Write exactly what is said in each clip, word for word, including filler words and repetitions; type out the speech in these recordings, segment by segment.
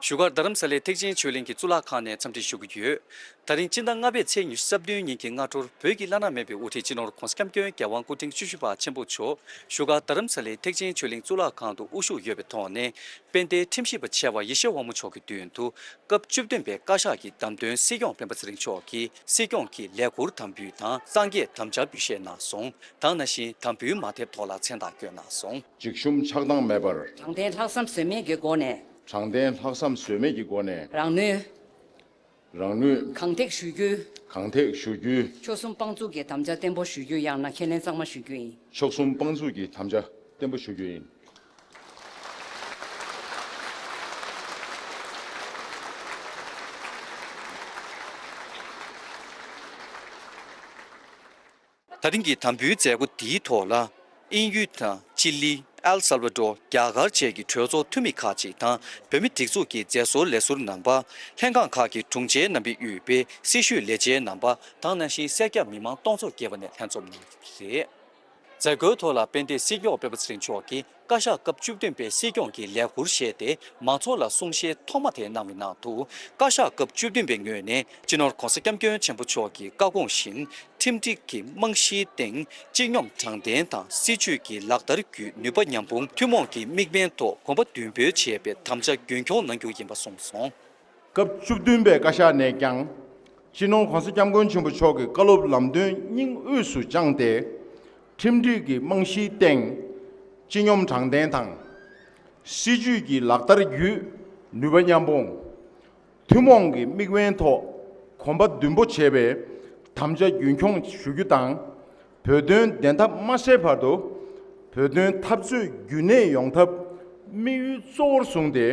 བཞུགས་སྒར་རྡ་རམ་ས་ལའི་ཐེག་ཆེན་ཆོས་གླིང་གི་གཙུག་ལག་ཁང་ནས་འཚམས་འདྲི་ཞུ་གི་ཡོད། ད་རིང་སྤྱི་ཟླ་ལྔ་པའི་ཚེས་ཉི་ཤུ་རྩ་བདུན་ཉིན་གྱི་སྔ་དྲོར་བོད་ཀྱི་བླ་ན་མེད་པའི་དབུ་ཁྲིད་སྤྱི་ནོར་༧གོང་ས་༧སྐྱབས་མགོན་རྒྱལ་དབང་སྐུ་ཕྲེང་བཅུ་བཞི་པ་ཆེན་པོ་མཆོག་བཞུགས་སྒར་རྡ་རམ་ས་ལའི་ཐེག་ཆེན་ཆོས་གླིང་གཙུག་ལག་ཁང་དུ་དབུ་བཞུགས་ཡོད་པའི་ཐོག་ནས། དཔལ་ལྡན་ཁྲིམས་ཞིབ་པ་ཆེ་བ་ཡེ་ཤེས་དབང་མོ་མཆོག་གི་མདུན་དུ་སྐབས་བཅུ་བདུན་པའི་བཀའ་ཤག་གི་བདམས་ཐོན་སྲིད་སྐྱོང་སྤེན་པ་ཚེ་རིང་མཆོག་གིས་སྲིད་སྐྱོང་གི་ལས་འཁུར་དམ་འབུལ་དང་། སངས་རྒྱས་དམ་བཅའ་འབུལ་བཞེས་གནང་སོང་། དེ་ནང་བཞིན་དམ་འབུལ་མ་ཐེབས་ཐོག་ལ་མཚན་རྟགས་བསྐྱོན་གནང་སོང་། འཇིགས་ཞུམ་ཆགས་སྡང་མེད་པར། དྲང་བདེན་ལྷག་བསམ་ཟོལ་མེད་ཀྱི་སྒོ་ནས། དྲང་བདེན་ལྷག་བསམ་ཟོལ་མེད་ཀྱི་སྒོ་ནས། རང་ནུས། རང་ནུས། གང་ཐེག་ཞུ་རྒྱུ། གང་ཐེག་ཞུ་རྒྱུ། མཆོག་གསུམ་དཔང་བཙུགས་ཀྱི་དམ་བཅའ་བརྟན་པོ་ཞུ་རྒྱུ། ཡང་ན་ཁས་ལེན་གཙང་མ་ཞུ་རྒྱུ་ཡིན། མཆོག་གསུམ་དཔང་བཙུགས་ཀྱི་དམ་བཅའ་བརྟན་པོ་ཞུ་རྒྱུ་ཡིན། ད་ཐེངས་ཀྱི་དམ་འབུལ་མཛད་སྒོ་འདིའི་ཐོག་ལ། དབྱིན་ཡུལ་དང་ཅི་ལི། ཨེལ་སལ་བ་ཌོར། རྒྱ་གར་བཅས་ཀྱི་གྲོས་ཚོགས་འཐུས་མི་ཁག་ཅིག་དང་། བོད་མིའི་སྒྲིག་འཛུགས་ཀྱི་མཛད་སྒོའི་ལས་ཟུར་རྣམ་པ། ལྷན་ཁང་ཁག་གི་དྲུང་ཆེ་རྣམ་པས་དབུས་པའི་སྲི་ཞུའི་ལས་བྱེད་རྣམ་པ། དེ་ནང་བཞིན་སེར་སྐྱ་མི་མང་སྟོང་ཚོ་བརྒལ་བ་ནས་ལྷན་འཛོམས་གནང་ཡོད་པ་རེད། མཛད་སྒོའི་ཐོག་ལ་དཔལ་ལྡན་སྲིད་སྐྱོང་སྤེན་པ་ཚེ་རིང་མཆོག་གིས་བཀའ་ཤག་སྐབས་བཅུ་བདུན་པའི་སྲིད་སྐྱོང་གི་ལས་འཁུར་བཞེས་ཏེ། མང་ཚོགས་ལ་གསུང་བཤད་ཐོག་མ་དེ་གནང་བའི་ནང་དུ། བཀའ་ཤག་སྐབས་བཅུ་བདུན་པའི་ངོས་ནས་སྤྱི་ནོར་༧གོང་ས་༧སྐྱབས་མགོན་ཆེན་པོ་མཆོག་གི་བཀའ་དགོངས་བཞིན། ཁྲིམས་སྒྲིག་གི་རྨང་གཞིའི་སྟེང་སྤྱི་སྙོམས་དྲང་བདེན་དང་། སྲིད་བྱུས་ཀྱི་ལག་བསྟར་བརྒྱུད་ནུས་པ་མཉམ་སྤུངས། ཐུན་མོང་གི་དམིགས་འབེན་ཐོག་གོམ་པ་མདུན་སྤོས་བྱས་པའི་དམ་བཅའ་རྒྱུན་འཁྱོངས་གནང་རྒྱུ་ཡིན་པ་གསུངས་སོང་། སྐབས་བཅུ་བདུན་པའི་བཀའ་ཤག་ནས་ཀྱང་། སྤྱི་ནོར་༧གོང་ས་༧སྐྱབས་མགོན་ཆེན་པོ་མཆོག་གི་བཀའ་སློབ་ལམ་སྟོན་སྙིང་དབུས་སུ་བཅངས་ཏེ། ཁྲིམས་སྒྲིག་གི་རྨང་གཞིའི་སྟེང་། སྤྱི་སྙོམས་དྲང་བདེན་དང་། སྲིད་བྱུས་ཀྱི་ལག་བསྟར་བརྒྱུད་ནུས་པ་མཉམ་སྤུངས། ཐུན་མོང་གི་དམིགས་འབེན་ཐོག་གོམ་པ་མདུན་སྤོ་བྱས་པའི་དམ་བཅའ་རྒྱུན་འཁྱོངས་ཞུ་རྒྱུ་དང་། བོད་དོན་བདེན་མཐའ་མ་གསལ་བར་དུ། བོད་དོན་འཐབ་རྩོད་རྒྱུན་གནས་ཡོང་ཐབས་དམིགས་ཡུལ་གཙོ་བོར་བཟུང་སྟེ།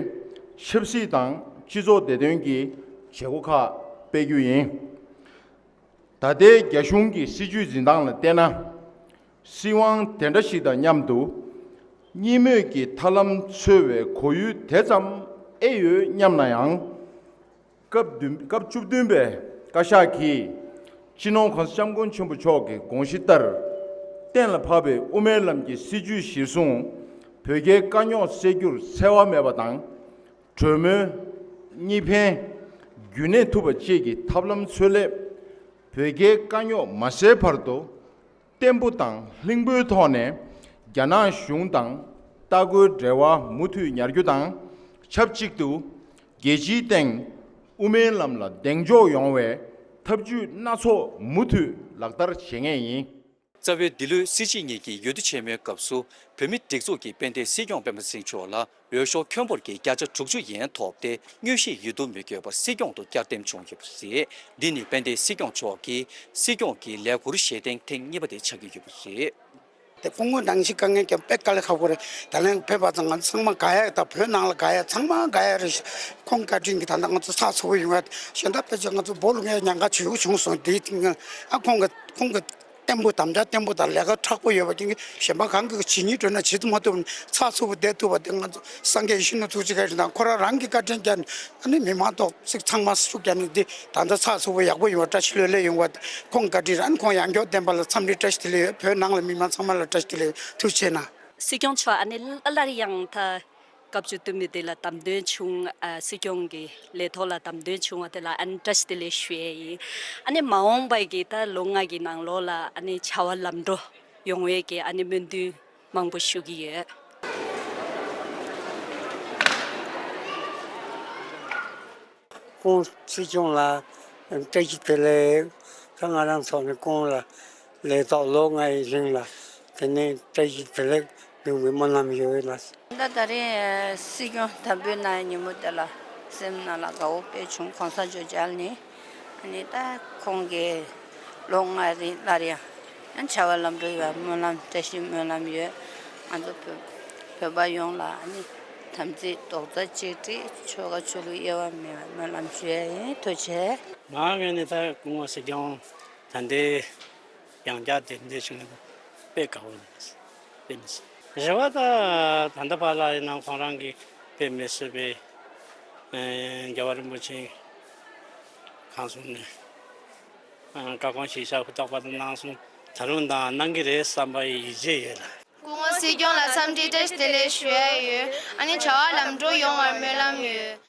ཆབ་སྲིད་དང་སྤྱི་ཚོགས་བདེ་དོན་གྱི་བྱེད་སྒོ་ཁག་སྤེལ་རྒྱུ་ཡིན། ད་ལྟའི་རྒྱ་གཞུང་གི་སྲིད་བྱུས་འཛིན་སྟངས་ལ་བལྟས་ན། སྲིད་དབང་དེ་འདྲ་ཞིག་དང་མཉམ་དུ། གཉིས་མོས་ཀྱི་ཐབས་ལམ་འཚོལ་བའི་གོ་ཡུལ་དེ་ཙམ་ཨེ་ཡོད་སྙམ་ན་ཡང་། སྐབས་བདུན། སྐབས་བཅུ་བདུན་པའི་བཀའ་ཤག་གིས་སྤྱི་ནོར་༧གོང་ས་༧སྐྱབས་མགོན་ཆེན་པོ་མཆོག་གི་དགོངས་གཞི་ལྟར། གཏན་ལ་ཕབ་པའི་དབུ་མའི་ལམ་གྱི་སྲིད་བྱུས་གཞིར་བཟུང་། བོད་རྒྱའི་དཀའ་རྙོག་སེལ་རྒྱུར་འཚེ་བ་མེད་པ་དང་། གྲོས་མོལ། གཉིས་ཕན། རྒྱུན་གནས་ཐུབ་པ་བཅས་ཀྱི་ཐབས་ལམ་འཚོལ་སླད། བོད་རྒྱའི་དཀའ་རྙོག་མ་སེལ་བར་དུ། བརྟན་པོ་དང་ལྷིང་པོའི་ཐོག་ནས་རྒྱ་ནག་གཞུང་དང་ལྟ་སྐོར་འབྲེལ་བ་མུ་མཐུད་ཉར་རྒྱུ་དང་། ཆབས་ཅིག་ཏུ་རྒྱལ་སྤྱིའི་སྟེང་དབུ་མའི་ལམ་ལ་གདེང་འཇོག་ཡོང་བའི་ཐབས་ཇུས་སྣ་ཚོགས་མུ་མཐུད་ལག་བསྟར་བྱེད་ངེས་ཡིན། རྩ་བའི་འདི་ལོའི་སྲིད་སྤྱི་གཉིས་ཀྱི་འོས་བསྡུ་ཆེན་མོའི་སྐབས་སུ། བོད་མིའི་སྒྲིག་འཛུགས་ཀྱིས་དཔལ་ལྡན་སྲིད་སྐྱོང་སྤེན་པ་ཚེ་རིང་མཆོག་ལ་འོས་ཤོག་ཁྱོན་འབོར་གྱི་བརྒྱ་ཆ་དྲུག་ཅུ་ཡན་ཐོབ་སྟེ། དངོས་གཞིའི་འོས་བསྡུ་མི་དགོས་པར་སྲིད་སྐྱོང་དུ་བསྐྱར་འདེམས་བྱུང་ཡོད་པ་རེད། འདི་ནི་དཔལ་ལྡན་སྲིད་སྐྱོང་མཆོག་གིས་སྲིད་སྐྱོང་གི་ལས་འཁུར་བཞེས་ཐེངས་ཐེངས་གཉིས་པ་དེ་ཆགས་ཀྱི་ཡོད་པ་རེད། དེ་སྐུ་ངོ་ནང་བཞིན་དཀའ་ངལ་ཀྱང་དཔེ་དཀའ་ལས་ཁག་པོ་རེད། ད་ལན་ཕེབས་པ་ཙང་ང་ཚོ་ཚང་མ་དགའ་ཡ་དང་། བོད་ནང་ལ་དགའ་ཡ་ཚང་མ་དགའ་ཡ་རེད། ཁོང་བཀའ་དྲིན་གྱིས་ད་ལྟ་ང་ཚོ་ཚགས་ཚུད་པོ་ཡོང་ཡ། གཞན་དག་ཕལ་ཆེར་ང་ཚོ་སྦོ་ལོག་ཡ་ཉེན་ཁ་ཇེ་ཡོང་བྱུང་སོང་། དེའི་ཐོག་ཨ་ཁོང་གི་ཁོང་གི་བརྟན་པོ། དམ་བཅའ་བརྟན་པོ་དང་ལས་ཀ་མཁྲེགས་པོ་ཡོད་པ་རྐྱེན་གྱིས། གཞན་པ་གང་གིས་བྱེད་སྙིང་འདོད་ན་བྱེད་མ་ཐུབ་ནས་ཚགས་ཚུད་པོ་བསྡད་ཐུབ་པ་དེ། ང་ཚོ་སངས་རྒྱས་ཡེ་ཤེས་ནོར་བུ་ཐུགས་རྗེ་བཀའ་དྲིན་དང་། ཁོ་རང་རང་གི་བཀའ་དྲིན་བརྒྱབ་ནས། ཨ་ནི་མི་མང་ཐོག་ཅིག་ཚང་མ་ཤུགས་རྒྱབ་ནས། འདི་ད་ལྟ་ཚགས་ཚུད་པོ་ཡག་པོ་ཡོང་བ། བཀྲ་ཤིས་ལོ་ལེགས་ཡོང་བ། ཁོང་གི་བཀའ་དྲིན་རེད། ཨ་ནི་ཁོང་ཡང་བསྐྱར་བསྟན་པ་ལ་འཚམས་འདྲི་བཀྲ་ཤིས་བདེ་ལེགས་ཡོད། བོད་ནང་ལ་མི་མང་ཚང་མ་ལ་བཀྲ་ཤིས་བདེ་ལེགས་ཡོད། ཐུགས་རྗེ་ཆེ་གནང་། སྲིད་སྐྱོང་མཆོག་ཨ་ནི་སླར་ཡང་ད་སྐབས་བཅུ་བདུན་པའི་དེ་ལ་བདམས་ཐོན་བྱུང་། ཨ། སྲིད་སྐྱོང་གི་ལས་ཐོག་ལ་བདམས་ཐོན་བྱུང་བ་དེ་ལ་ཨ་ནི་བཀྲ་ཤིས་བདེ་ལེགས་ཞུ་ཡས་ཡིན། ཨ་ནི་མ་འོངས་པ་གི་ད་ལོ་ལྔ་གི་ནང་ལོགས་ལ་ཨ་ནི་བྱ་བ་ལམ་འགྲོ་ཡོང་བའི་གི་ཨ་ནི་སྨོན་འདུན་མང་པོ་ཞུ་གི་ཡོད། སྐུ་ངོ་སྲིད་སྐྱོང་ལ་བཀྲ་ཤིས་བདེ་ལེགས། ད་ང་རང་ཚོ་ནས་སྐུ་ངོ་ལ་ལས་ཐོག་ལོ་ལྔ་ཡི་རིང་ལ་དེ་ནས་བཀྲ་ཤིས་བདེ་ལེགས་ཡོང་བའི་སྨོན་ལམ་ཡོད་ལགས། ད་ད་རེས་སྲིད་སྐྱོང་དམ་འབུལ་གནང་ཉིན་མོ་དེ་ལ་སེམས་ནང་ལ་དགའ་བོ་དཔེ་བྱུང་། གོང་ས་མཆོག་མཇལ་ནས། ཨ་ནི་ད་ཁོང་གིས་ལོ་ལྔ་རིང་སླར་ཡང་ཡང་བྱ་བ་ལམ་འགྲོ་ཡོང་བའི་སྨོན་ལམ། བཀྲ་ཤིས་སྨོན་ལམ་ཡོད། ང་ཚོ་བོད་བོད་པ་ཡོངས་ལ་ཨ་ནི་དམ་ཚིག་རྡོག་རྩ་གཅིག་སྒྲིལ། ཆོལ་ཁ་ཆོས་ལུགས་དབྱེ་བ་མེད་པའི་སྨོན་ལམ་ཞུ་ཡ་ཡིན། ཐུགས་རྗེ་ཆེ། ང་ངོས་ནས་ད་སྐུ་ངོ་སྲིད་སྐྱོང་ད་ལྟའི་ཡང་བསྐྱར་གདན་འདྲེན་ཞུ་མཁན་དེ་དཔེ་དགའ་བོ་རེད། དཔེ་མི་སྲིད། རེ་བ་ད་ད་ལྟ་བར་ལ་ཡིན་ན་ཁོང་རང་གིས་དཔེ་མི་སྲིད་པའི། ཨེ། རྒྱལ་བ་རིན་པོ་ཆེ་གང་སོང་ནས། ཨ། བཀའ་དགོངས་ཞིབ་ཆ་ཧུར་ཐག་པ་དང་གནང་སོང་། ད་རུང་དང་གནང་གི་རེད་བསམ་པའི་ཡིད་ཆེས་ཡོད་ལ། སྐུ་ངོ་སྲིད་སྐྱོང་ལ་འཚམས་འདྲི་བཀྲ་ཤིས་བདེ་ལེགས་ཞུ་ཡ་ཡོད། ཨ་ནི་བྱ་བ་ལམ་འགྲོ་ཡོང་བར་སྨོན་ལམ་ཡོད།